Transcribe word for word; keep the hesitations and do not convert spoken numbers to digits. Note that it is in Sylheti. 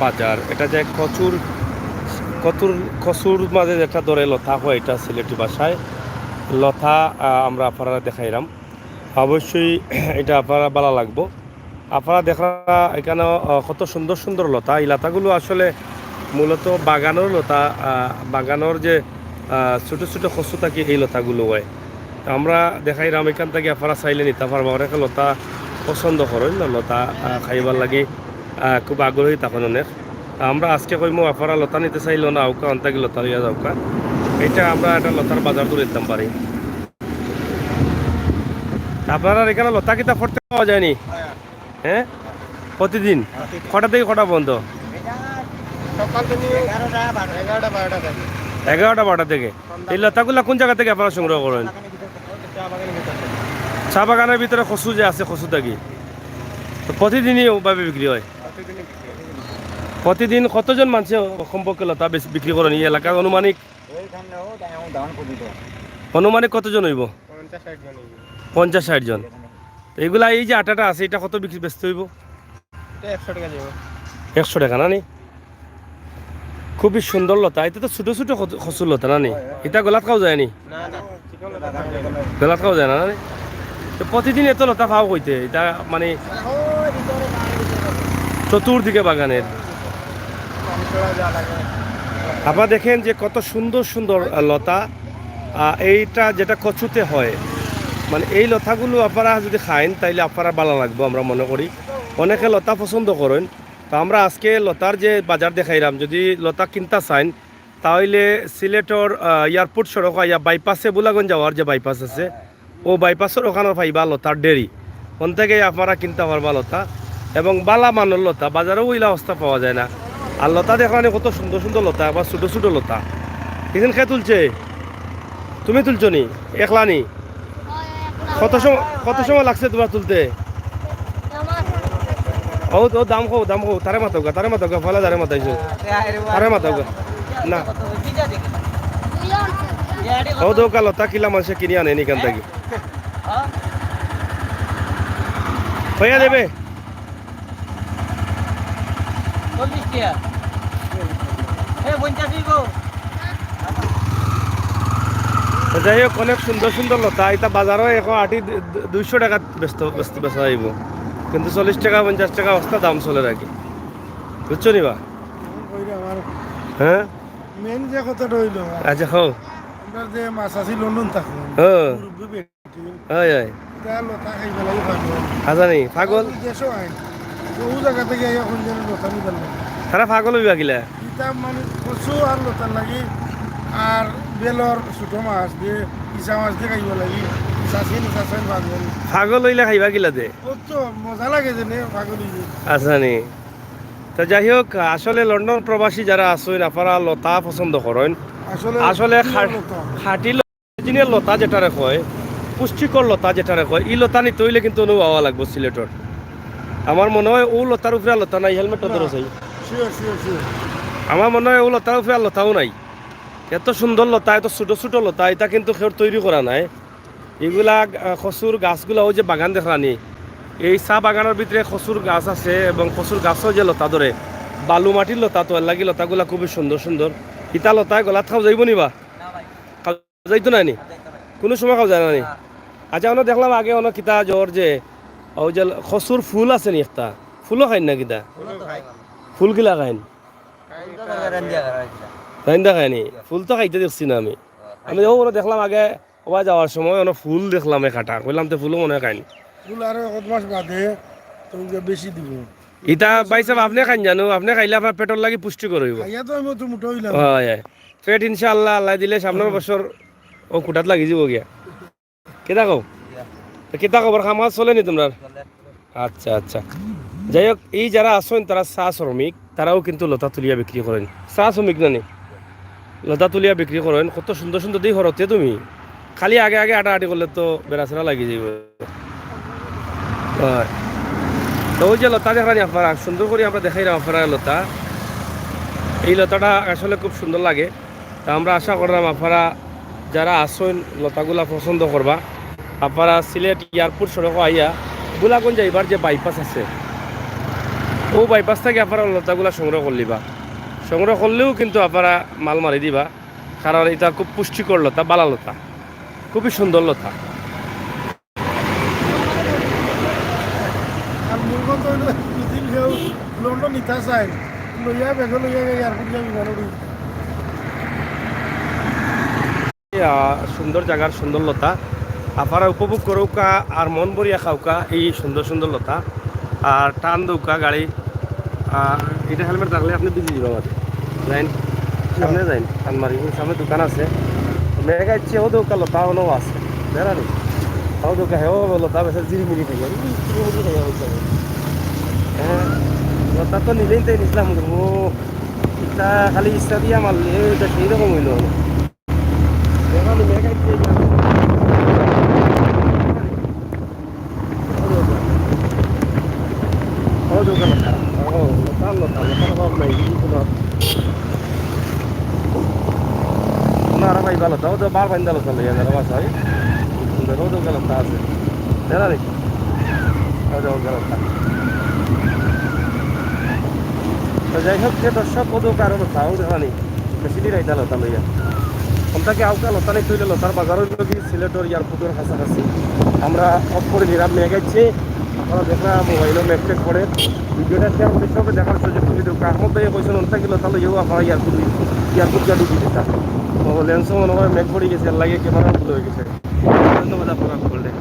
বাজার, এটা যে কচুর, কচুর, কচুর মাঝে যেটা ধরে লতা হয়, এটা সিলেটি ভাষায় লতা, আহ, আমরা আপনারা দেখাইলাম। অবশ্যই এটা আপনারা ভালা লাগবো। আপনারা দেখরা এখানে, আহ, কত সুন্দর সুন্দর লতা। এই লতাগুলো আসলে মূলত বাগানর লতা, আহ, বাগানর যে, আহ, ছোট ছোট কচু থাকি এই লতাগুলো হয়। তো আমরা দেখাইলাম, এখান থাকি আপনারা চাইলে নিতা পারবা। অনেকে লতা পছন্দ করইন না, লতা, আহ, খাইবার লাগি, আহ, খুব আগ্রহী থাকইন অনেক। তো আমরা আজকে কইমু, আপনারা লতা নিতে চাইলে না, আউক্কা অন থাকি লতা লইয়া যাউক্কা। এটা আমরা একটা লতার বাজার ধরে দিতাম পারি। আপনারার এখানে লতা কিতা পড়তে পাওয়া যায়নি? হ্যাঁ, প্রতিদিন? কটা থেকে কটা পর্যন্ত? সকাল থেকে এগারোটা বারোটা, এগারোটা বারোটা থেকে। এগারোটা বারোটা থেকে। এই লতাগুলা কোন জায়গা থেকে আপনারা সংগ্রহ করেন? চা বাগানের ভিতরে। চা বাগানের ভিতরে কচু যে আছে, কচু থাকি। তো প্রতিদিনই ওভাবে বিক্রি হয়? প্রতিদিনই বিক্রি হয়। প্রতিদিন কতজন মানুষে কমপক্ষে লতা বেচ-, বিক্রি করেন এই এলাকার আনুমানিক? ওইখানে ও দাম, দাম করি তো। আনুমানিক কতজন হইব? পঞ্চাশ ষাট জন হইব। পঞ্চাশ ষাট জন। তো এগুলা, এই যে আটাটা আছে, এটা কত বিক্রি, বেচতে হইব? এটা একশো টাকা যাবে। একশো টাকা না নি? খুবই সুন্দর লতা। এটা তো ছোট ছোট কচু-, কচুর লতা না নি? হয়, হয়। এটা গলাত খাওয়া যায়নি? না, না, চিকন লতা খাওয়া যায় না। গলাত খাওয়া যায় না, না নি? তো প্রতিদিন এত লতা পাও কইতে? এটা মানে চতুর্দিকে বাগানের। আপনারা দেখেন যে কত সুন্দর সুন্দর, আহ, লতা। আহ, এইটা যেটা কচুতে হয়, মানে এই লতাগুলো আপনারা যদি খাইন, তাইলে আপনারা ভালা লাগবো, আমরা মনে করি। অনেকে লতা পছন্দ করেন। তো আমরা আজকে লতার যে বাজার দেখাইলাম, যদি লতা কিনতা চাইন, তাহলে সিলেটর, আহ, এয়ারপোর্ট সড়ক আইয়া বাইপাসে, বুলাগঞ্জ যাওয়ার যে বাইপাস আছে, ও বাইপাসর ওখানো পাইবা লতার ঢেরি। অন থেকে আপনারা কিনতা পারবা লতা, এবং ভালা মানর লতা। বাজারেও ওইলা অবস্থা পাওয়া যায় না। আর লতা দেখলানি কত সুন্দর সুন্দর লতা, আবার ছোট ছোট লতা। এখান কে তুলছে? তুমি তুলছো নি? একলা নি? কত সময়, কত সময় লাগছে তোমার তুলতে? ও তো দাম কও, দাম কও, তারে মাতাওগা, তারে মাতাওগা, ফলা তারে মাতাইছো। তারে মাতাওগা। না। ও তো কালো, তা কিলা মানষে কিনি আনে নি কান থাকি। হইয়া দেবে। চল্লিশ টাকা। এ, পঞ্চাশ হইব। তো যাই হোক, অনেক সুন্দর সুন্দর লতা। এটা বাজারও এখন আটি দু-, দু-, দুইশো টাকা বেচতে, বেচতে, বেচা যাইব, কিন্তু চল্লিশ টাকা, পঞ্চাশ টাকা অবস্থা দাম চলে রাখি, বুঝছো নি বা? ওই রে আমার হ্যাঁ। মেইন যে কথাটা হইল, আচ্ছা, কও। আমরা যে মাছ আছি লন্ডন থাকবো, হ্যাঁ। মুরব্বি বেটি, হয়, হয়। এটা লতা খাইবার লাগি পাগল। আচ্ছা নি, পাগল? দেশও আইন। তো ও জায়গা থেকে আইয়া কোন জনের লতা নিবার লাগে। তারা পাগল হইবা কিলা? ইতা মানে কচু আর লতার লাগি আর বেলর ছোট মাছ দিয়ে, ইচা মাছ দিয়ে খাইবার লাগি। চাষি নি, চাষাই পাগল। পাগল হইলে খাইবা কিলা দে? ও তো মজা লাগে যে নে পাগল হইবে। আচ্ছা নি। তো যাই হোক, আসলে লন্ডন প্রবাসী যারা আছেন, আপনারা লতা পছন্দ করেন। আসলে আসলে প্রিয় খা-, লতা। খাঁটি ল-, অরিজিনাল লতা যেটারে কয়, পুষ্টিকর লতা যেটারে কয়, এই লতা নিতে হইলে কিন্তু অনু আওয়া লাগবো সিলেটর। আমার মনে হয় ও লতার উপরে আর লতা নাই, হেলমেটটা না। ধরো চাই। Sure, sure, sure। আমার মনে হয় ও লতার উপরে আর লতাও নাই। এত সুন্দর লতা, এত ছোট ছোট লতা, এটা কিন্তু কেউ তৈরি করা নাই। এগুলা, আহ, কচুর গাছগুলা, ওই যে বাগান দেখরানি, এই চা বাগানের ভিতরে কচুর গাছ আছে এবং কচুর গাছও যে লতা ধরে, বালু মাটির লতা, তো এর লাগি লতাগুলা খুবই সুন্দর সুন্দর। ইতা লতায় গলাত খাও যাইব নি বা? না ভাই। খাও যাইতো না নি? খাও যাইতো না। কোনো সময় খাও যায় না নি? না। আচ্ছা, অনো দেখলাম আগে অনো কিতা জ্বর যে, ওই যে কচুর ফুল আছে নি একটা, ফুলও খাইন না কিতা? ফুলও তো খাই। ফুল কিলা খাইন? ফুল তো তরকারি রান্ধিয়া খাওয়া হয়েছিল। খাইন না খাইনি? ফুল তো খাইতে দেখছি না আমি। ও, আমি খাইতে। ও অনো দেখলাম আগে ওবা যাওয়ার সময় অনো ফুল দেখলাম এক আটা, কইলাম তো ফুলও মনে হয় খাইনি। ফুল আরো এক মাস বাদে তো ওকে বেশি দিব। ইটা ভাই সাহেব, আপনি খাইন জানো, আপনি খাইলে আপনার পেটর লাগি পুষ্টিকর হইব। খাইয়া তো আমি তো মোটা হইলাম। হয়, হয়। পেট ইনশাআল্লাহ, আল্লাহ দিলে সামনের হুম। বছর ও কুটাত লাগি যাব গিয়া। কিতা কও? তো কিতা খবর, কাম কাজ চলে নি তোমরার? চলে। আচ্ছা, আচ্ছা। যাই হোক, এই যারা আছেন, তারা চা শ্রমিক, তারাও কিন্তু লতা তুলিয়া বিক্রি করেন। চা শ্রমিক না নি? লতা তুলিয়া বিক্রি করেন, কত সুন্দর সুন্দর দেই হরতে তুমি। খালি আগে আগে আটাআটি করলে তো বেড়াছেড়া লাগি যাইব। হয়। তো ওই যে লতা দেখরানি আপনারা, সুন্দর করি আমরা দেখাইলাম আপনারা লতা। এই লতাটা আসলে খুব সুন্দর লাগে। তো আমরা আশা করলাম আপনারা যারা আছেন লতাগুলা পছন্দ করবা। আপনারা সিলেট এয়ারপোর্ট সড়ক আইয়া বুলাগঞ্জ যাইবার যে বাইপাস আছে, ও বাইপাস থাকি আপনারা লতাগুলা সংগ্রহ করলিবা, সংগ্রহ করলেও কিন্তু আপনারা মাল মারি দিবা, কারণ ইটা খুব পুষ্টিকর লতা, বালা লতা, খুবই সুন্দর লতা। আর মূল কথা হইলো, যদি কেউ লন্ডন নিতে চায়, লইয়া ব্যাগে লইয়া গিয়া এয়ারপোর্ট গিয়া বিমান উড়ি। আহ, সুন্দর জাগার সুন্দর লতা, আপনারা উপভোগ করউক্কা আর মন ভরিয়া খাউক্কা এই সুন্দর সুন্দর লতা। আর টান দেউক্কা গাড়ি, আর ইটা হেলমেট রাখলে আপনি ভিজি যাইবা মাঝে। যাইন, সামনে যাইন, আলমারি, ওই সামনে দোকান আছে। মেঘ আইছে, ও দোকান লতা, ওনো আছে। বেড়া নেই। ও দোকান, হে, ও লতা বেচা জিরিমিরি খাইয়া, ওই জিরিমিরি খাইয়া বলছে। হ্যাঁ, লতা তো নিলেই তাই নিছিলাম। ও, ইটা খালি ইচ্ছা দিয়া মারলে, ওইটা সেই রকম হইলো। বেড়া নেই, মেঘ আইছে। ও দোকান, ও, লতা, লতা, লতার অভাব নাই, এই কোনো। না, আর ভাই ভালো, তাও তো বার বাইন্দা লতা লইয়া যারা বাসায়। সুন্দর, ও দোকান লতা আছে। জানা নেই? ও দোকান লতা। তো যাই হোক, যে দর্শক, ও দোকান লতা, ও দোকানে। বেশি দিন আইতা লতা লইয়া। ওখান থেকে আউকা লতা নেই, তৈলে লতার বাজার হইল কি সিলেটর এয়ারপোর্টের কাছাকাছি। আমরা অফ করে দিলাম, মেঘ আইছে। আপনারা দেখরা মোবাইলও মেঘ টেঘ করে। ভিডিওটা শেয়ার করতে হবে, দেখার সুযোগ করে দেবো। আহমদ ভাই কইছেন, ওখান থেকে লতা লইয়াও আপনারা এয়ারপোর্ট, এয়ারপোর্ট গিয়া ঢুকি দিতা। ও লেন্সও মনে হয় মেঘ পড়ে গেছে, এর লাগে ক্যামেরা বন্ধ হয়ে গেছে। ধন্যবাদ আপনারা সকলকে।